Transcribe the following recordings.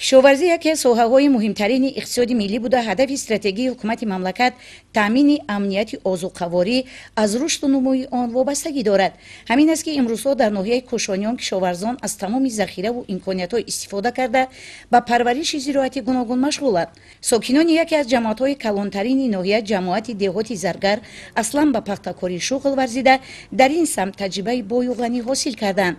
Кишоварзӣ яке аз соҳаҳои муҳимтарини иқтисоди миллӣ буда, ҳадафи стратегии ҳукумати мамлакат таъмини амнияти озуқаворӣ аз рушду нумӯи он вобастагӣ дорад. Ҳамин аст, ки имрӯзҳо дар ноҳияи Кӯшониён кишоварзон аз тамоми захираву имкониятҳо истифода карда, ба парвариши зироати гуногун машғуланд. Сокинони яке аз ҷамоатҳои калонтарини ноҳия, ҷамоати деҳоти Заргар, аслан ба пахтакорӣ шуғл варзида, дар ин самт таҷрибаи бою ғанӣ ҳосил карданд.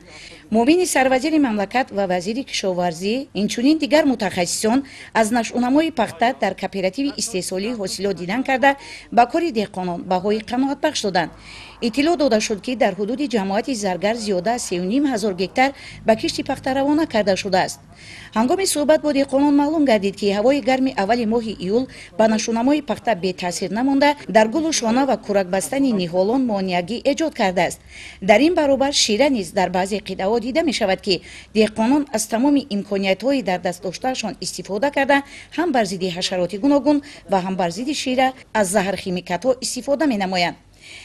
Муовини сарвазири мамлакат ва вазири кишоварзӣ, инчунин дигар мутахассисон аз нашъунамои пахта дар кооперативи истеҳсолии ҳосилот дидан карда, ба кори деҳқонон баҳои қаноатбахш доданд. Иттилоъ дода шуд, ки дар ҳудуди ҷамоати Заргар зиёда аз 3500 гектар ба кишти пахта равона карда шудааст. Ҳангоми суҳбат бо деҳқонон маълум гардид, ки ҳавои гарми аввали моҳи июл ба нашъунамои пахта бетаъсир намонда, дар гулу шона ва кӯракбастани ниҳолон монеагӣ эҷод кардааст. Дар ин баробар шира низ дар баъзе қитъаҳо дида мешавад, ки деҳқонон аз тамоми имкониятҳои дар даст доштаашон истифода карда, ҳам бар зидди ҳашароти гуногун ва ҳам бар зидди шира аз заҳрхимикатҳо истифода менамоянд.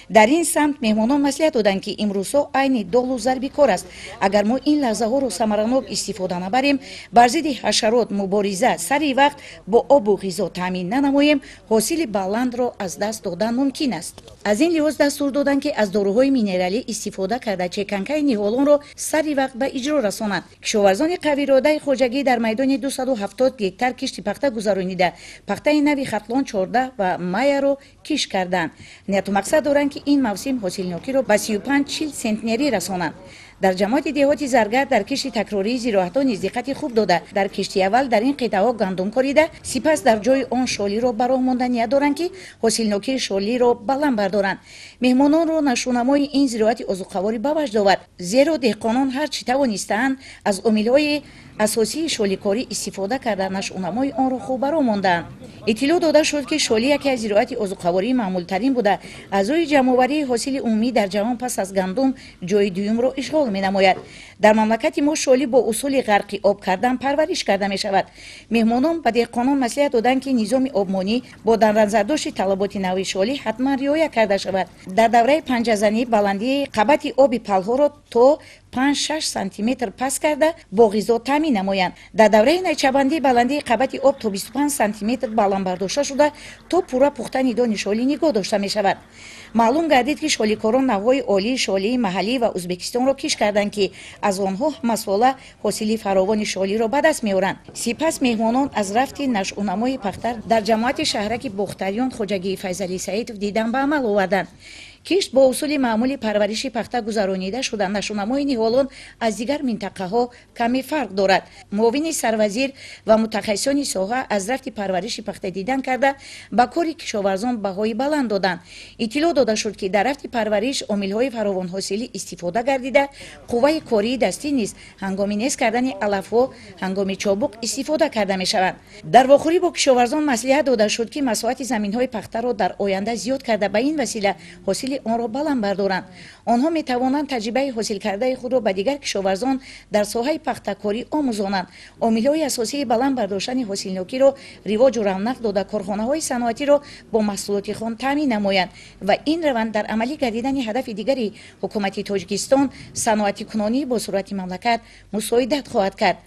Дар ин самт меҳмонон маслиҳат доданд, ки имрӯзҳо айни долу зарби кор аст. Агар мо ин лаҳзаҳоро самаранок истифода набарем, бар зидди ҳашарот мубориза сари вақт бо обу ғизо таъмин нанамоем, ҳосили баландро аз даст додан мумкин аст. Аз ин лиҳоз дастур доданд, ки аз доруҳои минералӣ истифода карда, чеканкаи ниҳолонро сари вақт ба иҷро расонанд. Кишоварзони қавиродаи хоҷагӣ дар майдони 270 гектар кишти пахта гузаронида, пахтаи нави Хатлон 14 ва Майяро кишт карданд. Нияту мақсад доранд, ки ин мавсим ҳосилнокиро ба 35-40 сентнерӣ расонанд. Дар ҷамоати деҳоти Заргар дар кишти такрории зироатҳо низ диққати хуб дода, дар кишти аввал дар ин қитъаҳо гандум корида, сипас дар ҷои он шолиро ба роҳ монда, ният доранд, ки ҳосилнокии шолиро баланд бардоранд. Меҳмононро нашъунамои ин зироати озуқаворӣ ба ваҷд овард, зеро деҳқонон ҳар чӣ тавонистаанд, аз омилҳои асосии шоликорӣ истифода карда, нашъунамои онро хуб ба роҳ мондаанд. Иттилоъ дода шуд, ки шолӣ яке аз зироати озуқавории маъмултарин буда, аз рӯи ҷамъоварии ҳосили умумӣ дар ҷаҳон пас аз гандум ҷои дуюмро ишғол менамояд. Дар мамлакати мо шолӣ бо усули ғарқи об кардан парвариш карда мешавад. Меҳмонон ба деҳқонон маслиҳат доданд, ки низоми обмонӣ бо дарназардошти талаботи нави шолӣ ҳатман риоя карда шавад. Дар давраи панҷазанӣ баландии қабати оби палҳоро то 5-6 сантиметр паст карда, бо ғизо таъмин намоянд. Дар давраи найчабандӣ баландии қабати об то 25 сантиметр баланд бардошта шуда, то пурра пухтани дони шолӣ нигоҳ дошта мешавад. Маълум гардид, ки шоликорон навъҳои олии шолии маҳаллӣ ва Ӯзбекистонро кишт карданд, ки аз онҳо ҳамасола ҳосили фаровони шолиро ба даст меоранд. Сипас меҳмонон аз рафти нашъунамои пахта дар ҷамоати шаҳраки Бохтариён, хоҷагии Файзалӣ Саидов дидан ба амал оварданд. Кишт бо усули маъмули парвариши пахта гузаронида шуда, нашъунамои ниҳолон аз дигар минтақаҳо каме фарқ дорад. Муовини сарвазир ва мутахассисони соҳа аз рафти парвариши пахта дидан карда, ба кори кишоварзон баҳои баланд доданд. Иттилоъ дода шуд, ки дар рафти парвариш омилҳои фаровонҳосилӣ истифода гардида, қувваи кории дастӣ низ ҳангоми нест кардани алафҳо ҳангоми чобуқ истифода карда мешаванд. Дар вохӯрӣ бо кишоварзон маслиҳат дода шуд, ки масоҳати заминҳои пахтаро дар оянда зиёд карда, ба ин васила ҳосили онро баланд бардоранд. Онҳо метавонанд таҷрибаи ҳосилкардаи худро ба дигар кишоварзон дар соҳаи пахтакорӣ омӯзонанд. Омилҳои асосии баланд бардоштани ҳосилнокиро ривоҷу равнақ дода, корхонаҳои саноатиро бо маҳсулоти хом таъмин намоянд ва ин раванд дар амалӣ гардидани ҳадафи дигари ҳукумати Тоҷикистон, саноатикунонии бо суръати мамлакат, мусоидат хоҳад кард.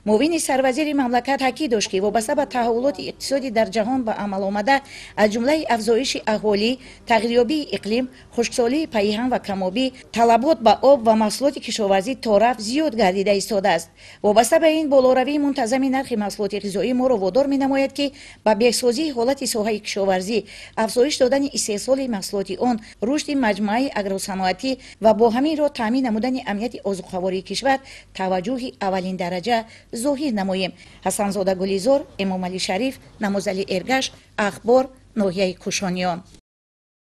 Муовини сарвазири мамлакат таъкид дошт, ки вобаста ба таҳаввулоти иқтисодӣ дар ҷаҳон ба амал омада, аз ҷумлаи афзоиши аҳолӣ, тағйирёбии иқлим, хушксолии пайҳам ва камобӣ, талабот ба об ва маҳсулоти кишоварзӣ торафт зиёд гардида истодааст. Вобаста ба ин, болоравии мунтазами нархи маҳсулоти ғизоӣ моро водор менамояд, ки ба беҳсозии ҳолати соҳаи кишоварзӣ, афзоиш додани истеҳсоли маҳсулоти он, рушди маҷмӯаи агросаноатӣ ва бо ҳамин роҳ таъмин намудани амнияти озуқавории кишвар таваҷҷӯҳи аввалин дараҷа зоҳир намоем. Ҳасанзода Гулизор, Эмомалӣ Шариф, Намозалӣ Эргаш, Ахбор, ноҳияи Кӯшониён.